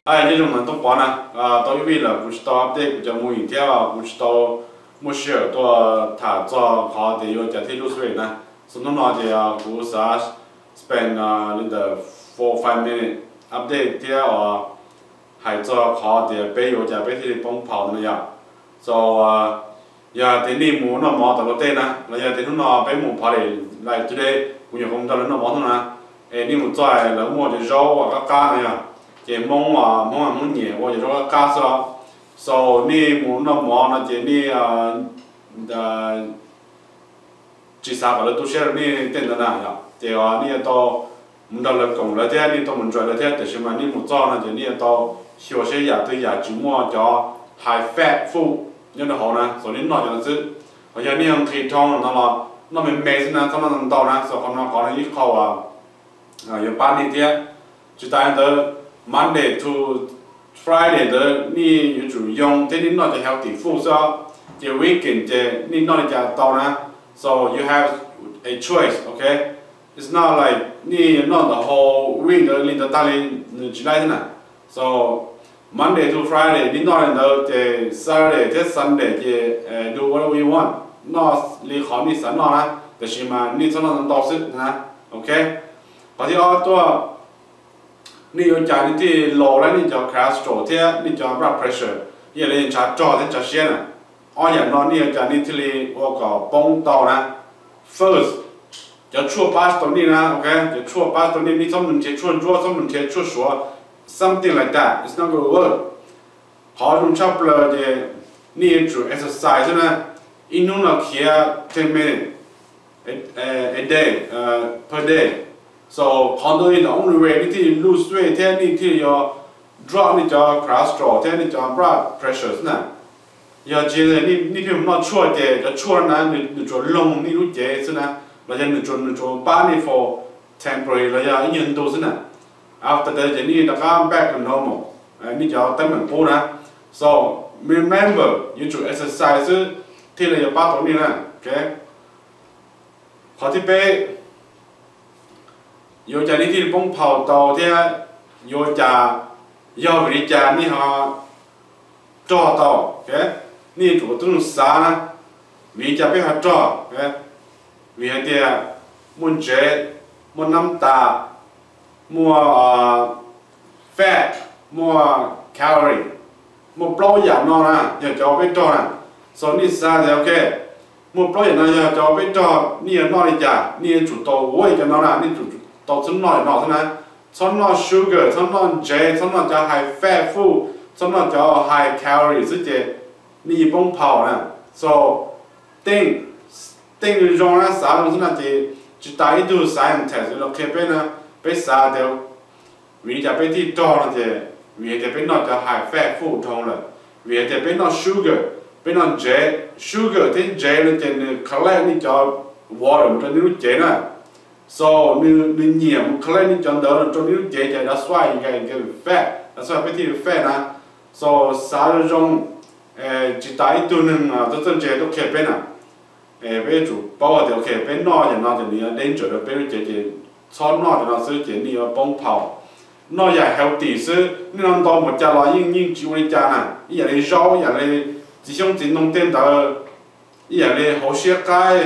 Nyob zoo ntawm Tooj Pov na, tau ib vij lawm kuv tsis tau update kuv cov movie thiab kuv tsis tau muaj sij hawm tuaj tham txog qhov tias yuav cas thiaj lose weight na. So hnub no ces kuv xav spend li ntawm four five minute update thiab hais txog qhov tias peb yuav cas peb thiaj li poob phaus no yom. So yog tias nej mus noj mov tom luag tej na, los yog tias hnub no peb mus party like today, kuv nyuam qhuav mus nrog lawv noj mov hnub na, es nej mus txog lawv muaj cov zaub uas qab qab no yog, ces Hmoob, Hmoob, Hmoob nyiam ua cov zaub qab qab xwb. So nej mus noj mov no ces nej tsis xav kom lawv tu siab rau nej tej ntawd na yom, ces nej yuav tau mus nrog lawv koom lawv thiab nej tau mus enjoy lawv thiab, tiam sis mas nej mus txog no ces nej yuav tau xyuas seb yam twg yam tsis muaj cov high fat food nyob rau hauv na, so nej noj cov no xwb. Ho yog nej nqhis dhau no los noj me me xwb na, txhob noj ntau na, so qhov no qhov no ib qho uas yuav pab nej thiab. Tsis tas li ntawd, Monday to Friday ntawd nej yuav tsum yoo thiab nej noj cov healthy food xwb, ces weekend ces nej noj li cas tau na. So you have a choice, okay? It's not like nej yuav noj ntawm whole week ntawd li ntawd tag li, nws tsis laib thiab na. So Monday to Friday nej noj li ntawd ces Saturday thiab Sunday ces do whatever you want, noj li qhov nej xav noj na, tiam sis mas nej txhob noj ntau xwb na. Ok, qhov thib ob tuaj, nej yuav cas nej thiaj low li nej cov cholesterol thiab nej cov blood pressure, ib yam li ntshav rog thiab ntshav siab na. Ob yam no nej yuav cas nej thiaj li ua kom poob tau na. First, cov tshuaj pab tau nej na, ok, cov tshuaj pab tau nej, nej txhob mus nrhiav tshuaj ntsuab, txhob mus nrhiav tshuaj suav, something like that, it's not gonna work. Qhov zoo tshaj plaws ces nej yuav tsum exercise xwb na, ib hnub no khiav ten minutes a day, per day. So qhov ntawd is the only way nej thiaj li lose weight thiab nej thiaj li yuav drop nej cov cholesterol thiab nej cov blood pressure xwb na. Yog tsis, nej pheej mus noj tshuaj ces cov tshuaj na nws tsuas loog nej lub cev xwb na, los yog nws tsuas, nws tsuas pab nej for temporary los yog ib nyuag ntu xwb na. After that ces nej rov qab back to normal, nej cov teeb meem qub na. So remember, yuav tsum exercise xwb thiaj li yuav pab tau nej na. Ok, qhov thib peb, yuav cas nej thiaj li poob phaus tau thiab yuav cas, yog vim li cas nej ho rog tau? Nej yuav tsum ua tib zoo xav na, vim li cas peb ho rog? Vim hais tias muaj ntsev, muaj nab tas, muaj fat, muaj calorie, muaj plaub yam no na yog cov peb rog na. So nej xav tias ok, muaj plaub yam no yog cov peb rog, nej yuav noj li cas? Nej yuav tsum tau ua cov no na, nej tsum tau txhob noj cov no xwb na. Txhob noj sugar, txhob noj ntsev, txhob noj cov high fat food, txhob noj cov high calorie xwb ces nej yeej poob phaus na. So teej, teej zoo na, xav zoo xwb no ces tsis tas ib tug scientist los qhia peb na, peb xav tias vim li cas peb thiaj rog no ces vim hais tias peb noj cov high fat food dhau lawm, vim hais tias peb noj sugar, peb noj ntsev. Sugar thiab ntsev no ces nws collect nej cov water mus rau nej lub cev na. So nws, nws nyiam mus collect nej cov ntawd rau nej lub cev ces that's why you get, get fat, that's why peb thiaj fat na. So xav zoo zoo, tsis tas ib tug neeg txawj txawj ntse tuaj qhia peb na. Peb yuav tsum paub tias ok, peb noj yam no ces nws yuav danger rau peb lub cev ces txhob noj cov no xwb ces nej yuav poob phaus. Noj yam healthy xwb, nej noj ntau npaum cas los yeej, yeej tsis ua li cas na. Ib yam li zaub, ib yam li txiv xyoob txiv ntoo tej ntawd, ib yam li hauv siab qaib,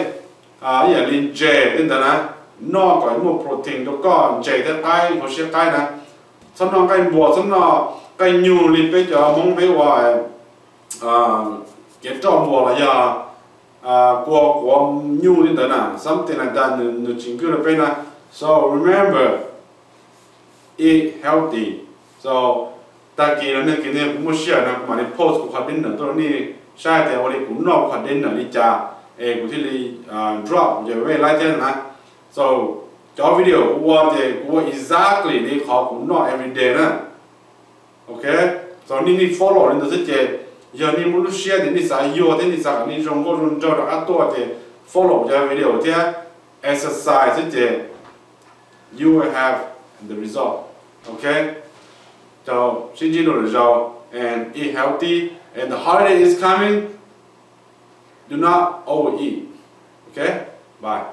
ib yam li ntses tej ntawd na, noj kom muaj protein rau koj, ntses thiab qaib, hauv siab qaib na. Txhob noj nqaij npua, txhob noj nqaij nyug li peb cov Hmoob peb ua kev roj npua los yog kua quav nyuj li ntawd na, something like that, nws tsis good rau peb na. So remember, eat healthy. So tag kis los nag kis no kuv muaj sij hawm no kuv mam li post kuv qhov dinner tuaj rau nej saib tias ua li kuv noj kuv qhov dinner li cas es kuv thiaj li drop kuv cov weight laib thiab na. So cov video kuv ua ces kuv ua exactly li qhov kuv noj everyday na. Ok, so nej, nej follow li ntawd xwb ces yog nej muaj lub siab tias nej xav yuag thiab nej xav kom nej zoo nkauj zoo nraug rov qab tuaj ces follow kuv cov video thiab exercise xwb ces you will have the result. Ok, so sib ntsib dua lwm zaus and eat healthy and the holiday is coming. Do not overeat. Ok, bye.